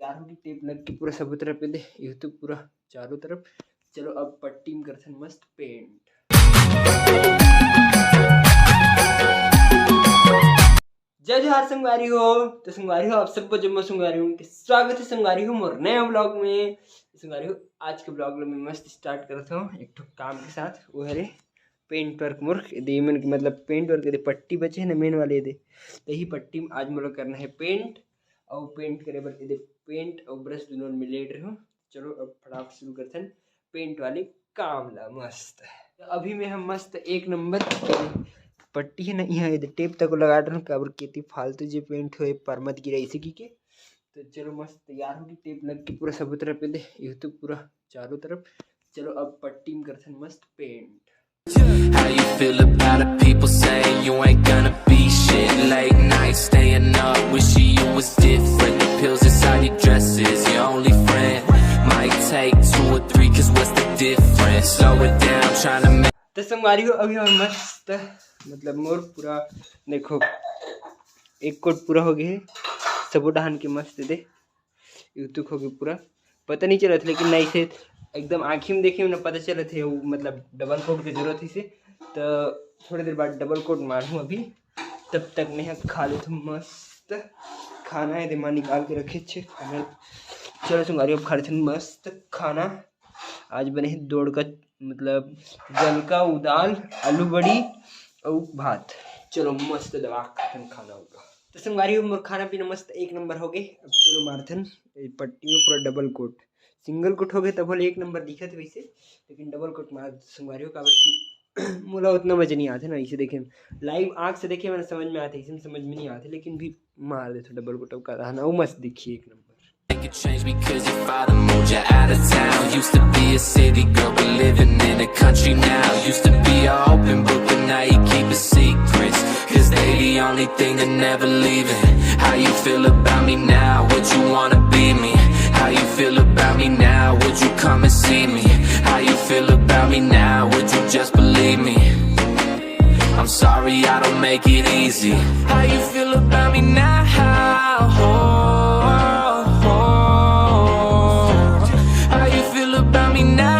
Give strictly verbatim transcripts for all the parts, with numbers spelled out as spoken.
चारों की टेप लग के पूरा सबो तरफ पे दे, YouTube पूरा चारों तरफ। चलो अब पट्टी में करथन मस्त पेंट। जय जोहार संगवारी हो। तो संगवारी हो, आप सबको जम्मो संगवारी हो के स्वागत है संगवारी हो मोर नया ब्लॉग में। संगवारी हो, आज के ब्लॉग में मस्त स्टार्ट करत हूँ एक ठो काम के साथ। वो हरे पेंट वर्क मोर दे मन के, मतलब पेंट वर्क दे पट्टी बचे है ना मेन वाले दे, तो यही पट्टी में आज मोला करना है पेंट। और पेंट करे बर एदे पेंट और ब्रश दोनों में लेट रहे हो। चलो अब फटाफट शुरू करथन पेंट वाले काम ला। मस्त अभी में हम मस्त एक नंबर पट्टी है ना, यहाँ एदे टेप तक लगा डरन, काबर केती फालतू जे पेंट होए पर मत गिरा इसे की के। तो चलो मस्त तैयार होगी, टेप लग के पूरा सबो तरफ पे दे, YouTube पूरा चारों तरफ। चलो अब पट्टी में करथन मस्त paint. How you feel about the people saying you ain't gonna be shit? Late night staying up, wishing you was different. The pills inside your dresses, your only friend. Might take two or three, cause what's the difference? Slow it down, trying to make तो संगवारी हो, अभी हम मस्त, मतलब मोर पूरा देखो एक कोट पूरा हो गए है, सबो डहान के मस्त दे YouTube हो गए पूरा। पता नहीं चलत, लेकिन नहीं से एकदम आँखी में देखे ना पता चलत है, वो मतलब डबल कोट के जरूरत है से। तो थोड़ी देर बाद डबल कोट मारूँ अभी, तब तक मैं खा लेता हूँ मस्त खाना है, दिमाग निकाल के रखे अच्छे खाना। चलो संगवारी, अब खा लेते हैं मस्त खाना। आज बने है दौड़ का, मतलब जल का उदाल, आलू बड़ी और भात। चलो मस्त दबा खातन खाना होगा। तो संगवारी हो, मोर खाना पीना मस्त एक नंबर हो गए। अब चलो मारथन ए पट्टी में पूरा डबल कोट, सिंगल कोट हो गए तब बोले एक नंबर दिखत वैसे, लेकिन डबल कोट मार संगवारी हो, काबर कि मोला उतना मजा नहीं आते ना इसे देखे में। लाइव आँख से देखे मैंने समझ में आते, इसे समझ में नहीं आते, लेकिन भी मार देते डबल कोट। अब का रहना वो मस्त दिखिए एक number. Make a change because your father moved you out of town. Used to be a city girl, but living in a country now. Used to be an open book, but now you keep it secrets. Cause they the only thing that never leaving. How you feel about me now? Would you wanna be me? How you feel about me now? Would you come and see me? How you feel about me now? Would you just believe me? I'm sorry, I don't make it easy. How you feel about me now? How you feel about me now?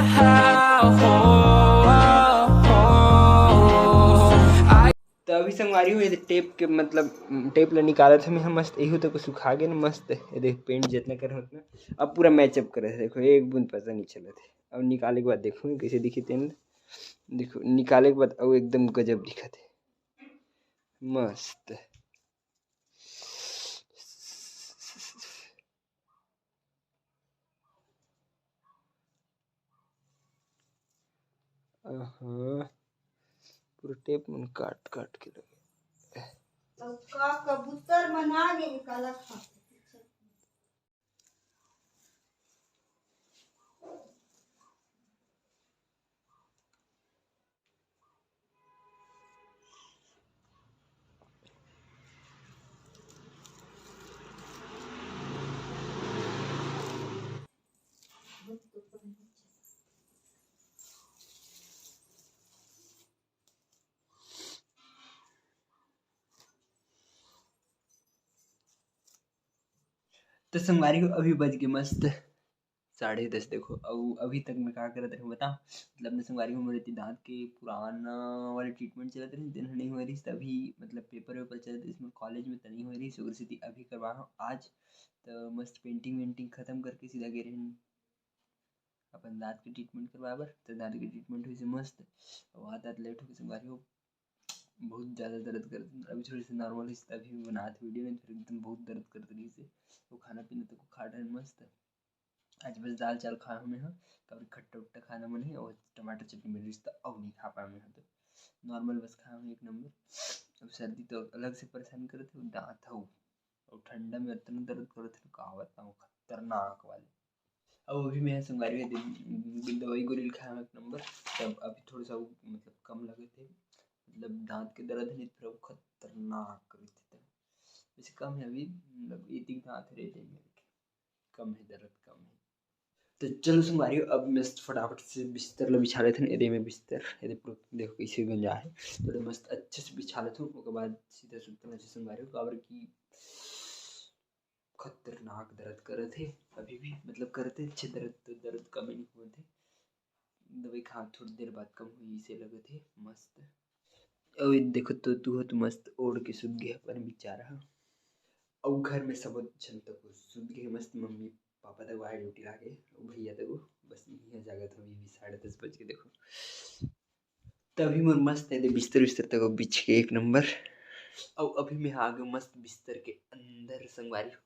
तो अभी संगवारी हो, ये tape के मतलब tape ला निकालत हमें हम मस्त, एहू तक सुखा गए ना मस्त। ये देख पेंट जितना करे उतना अब पूरा मैचअप करे है। देखो एक बूंद पता नहीं चलत है। अब निकाले के बाद देखो कैसे दिखी तेन। देखो निकाले के बाद अब एकदम गजब दिखत है, मस्त। अहाँ, पूरा टेप मन काट काट के लगे। अब का कबूतर मन आ गए काला खा। तो संगवारी हो, अभी बज गए मस्त साढ़े दस। देखो, अउ अभी तक मैं का करत रहे बताओ, मतलब अपने संगवारी हो, मोर इतनी दांत के पुराना वाले ट्रीटमेंट चलत रहे, दिन नहीं हुए रही, तभी मतलब पेपर वेपर चलत रहे, इसमें कॉलेज में तो नहीं हुए रही, ओकर सेती अभी करवा हूँ आज। तो मस्त पेंटिंग वेंटिंग खत्म करके सीधा गए रहे अपन दांत के ट्रीटमेंट करवाए बर। तो दांत के ट्रीटमेंट हुई से मस्त, और दांत लेट होके संगवारी हो, बहुत ज़्यादा दर्द करत। अभी थोड़ी सी नॉर्मल ही, अभी बनात वीडियो नहीं, फिर एकदम बहुत दर्द करत रही से। वो खाना पीना तो खा रहे मस्त। आज बस दाल चावल खाए हमें हाँ, कभी खट्टा उट्टा खाना मन है, और टमाटर चटनी मिल रही तो अब नहीं खा पाए हमें हाँ। तो नॉर्मल बस खाए हमें एक नंबर। अब सर्दी तो अलग से परेशान करत है, दांत हो, और ठंडा में इतना दर्द करत है, का बताऊँ, खतरनाक वाले। अब अभी मैं संगवारी में दवाई गोली खाए हमें एक नंबर, तब अभी थोड़ा सा वो मतलब कम लगे थे, मतलब दांत के दर्द नहीं, फिर वो खतरनाक करे थे। तब वैसे कम है अभी, मतलब एक एक दांत रह जाए मेरे के, कम है दर्द, कम है। तो चलो संगवारी, अब मस्त फटाफट से बिस्तर ला बिछा लेते हैं। एदे में बिस्तर, एदे पूरा देखो कैसे गंजा है। तो मस्त अच्छे से बिछा लेते हैं, ओकर बाद सीधा सुतना चाहिए संगवारी, काबर कि खतरनाक दर्द करत हे अभी भी, मतलब करत हे अच्छे दर्द, तो दर्द कम नहीं होत हे। दवाई खा थोड़ी देर बाद कम हुई, इसे लगत हे मस्त। अउ ये देखो तो तू हो तो मस्त ओढ़ के सुत गए अपन बेचारा। अउ घर में सब झन तक सुत गए मस्त, मम्मी पापा तक आए ड्यूटी लागे, अउ भैया तक बस नहीं जागत हो, अभी भी साढ़े दस बज के देखो। तभी मोर मस्त है दे बिस्तर बिस्तर तक बिछ के एक नंबर। अउ अभी मैं आ गए मस्त बिस्तर के अंदर संगवारी हो।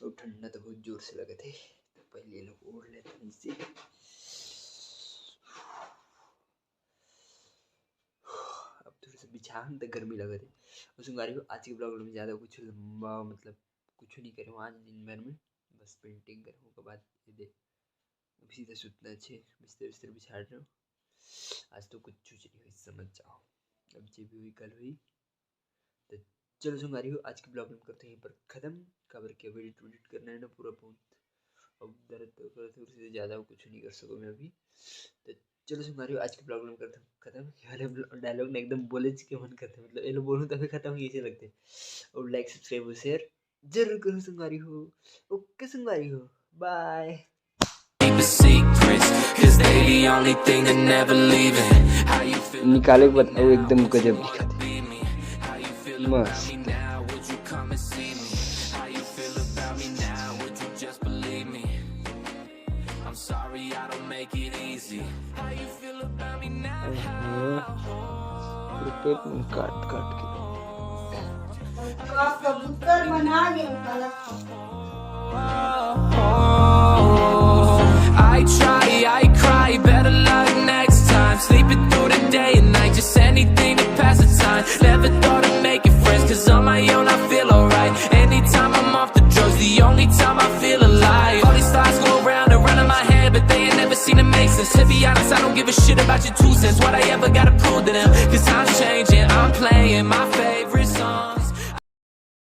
अउ ठंडा तो बहुत जोर से लगत हे, तो पहले ये लोग ओढ़ लेते हैं इसे। अब थोड़ा सा बिछान तो गर्मी लगत हे। अउ संगवारी हो, आज के ब्लॉग में ज़्यादा कुछ लंबा मतलब कुछ नहीं करे आज दिन भर में, बस पेंटिंग करे, ओकर बाद ये दे अब सीधा सुतना छे, बिस्तर बिस्तर बिछाड़ रहे हो। आज तो कुछ चूच नहीं हुई, समझ जाओ, अब जे भी हुई कल हुई। तो चलो संगवारी हो, आज के ब्लॉग में करते हैं यहीं पर खत्म, काबर के अब एडिट वेडिट करना है ना पूरा बहुत, अब दर्द तो करत हे, उससे ज़्यादा कुछ नहीं कर सको मैं अभी। तो चलो संगवारी हो, आज के ब्लॉग में करते हैं खत्म। ये वाले डायलॉग ने एकदम बोले के मन करते, मतलब ये लोग बोलूँ तभी खत्म हुई ऐसे लगते। और लाइक सब्सक्राइब और शेयर जरूर करो संगवारी हो। ओके संगवारी हो, बाय। Keep the secrets, cause they the only thing that never leaving. How you feel? निकाले के बाद वो एकदम गजब दिखत हे। How you feel about me now? Would you come and see me? How you feel about me now? Would you just believe me? I'm sorry I don't make it easy. How you feel about me now? काट काट के। कबूतर बना गए काला। I try, I cry, better luck next time. Sleeping through the day and night, just anything to pass the time. Never thought I'd make it friends, cause on my own I feel alright. Anytime I'm off the drugs, the only time I feel alive. All these thoughts go around and round in my head, but they ain't never seem to make sense. To be honest, I don't give a shit about your two cents. What I ever gotta prove to them? Cause I'm changing, I'm playing.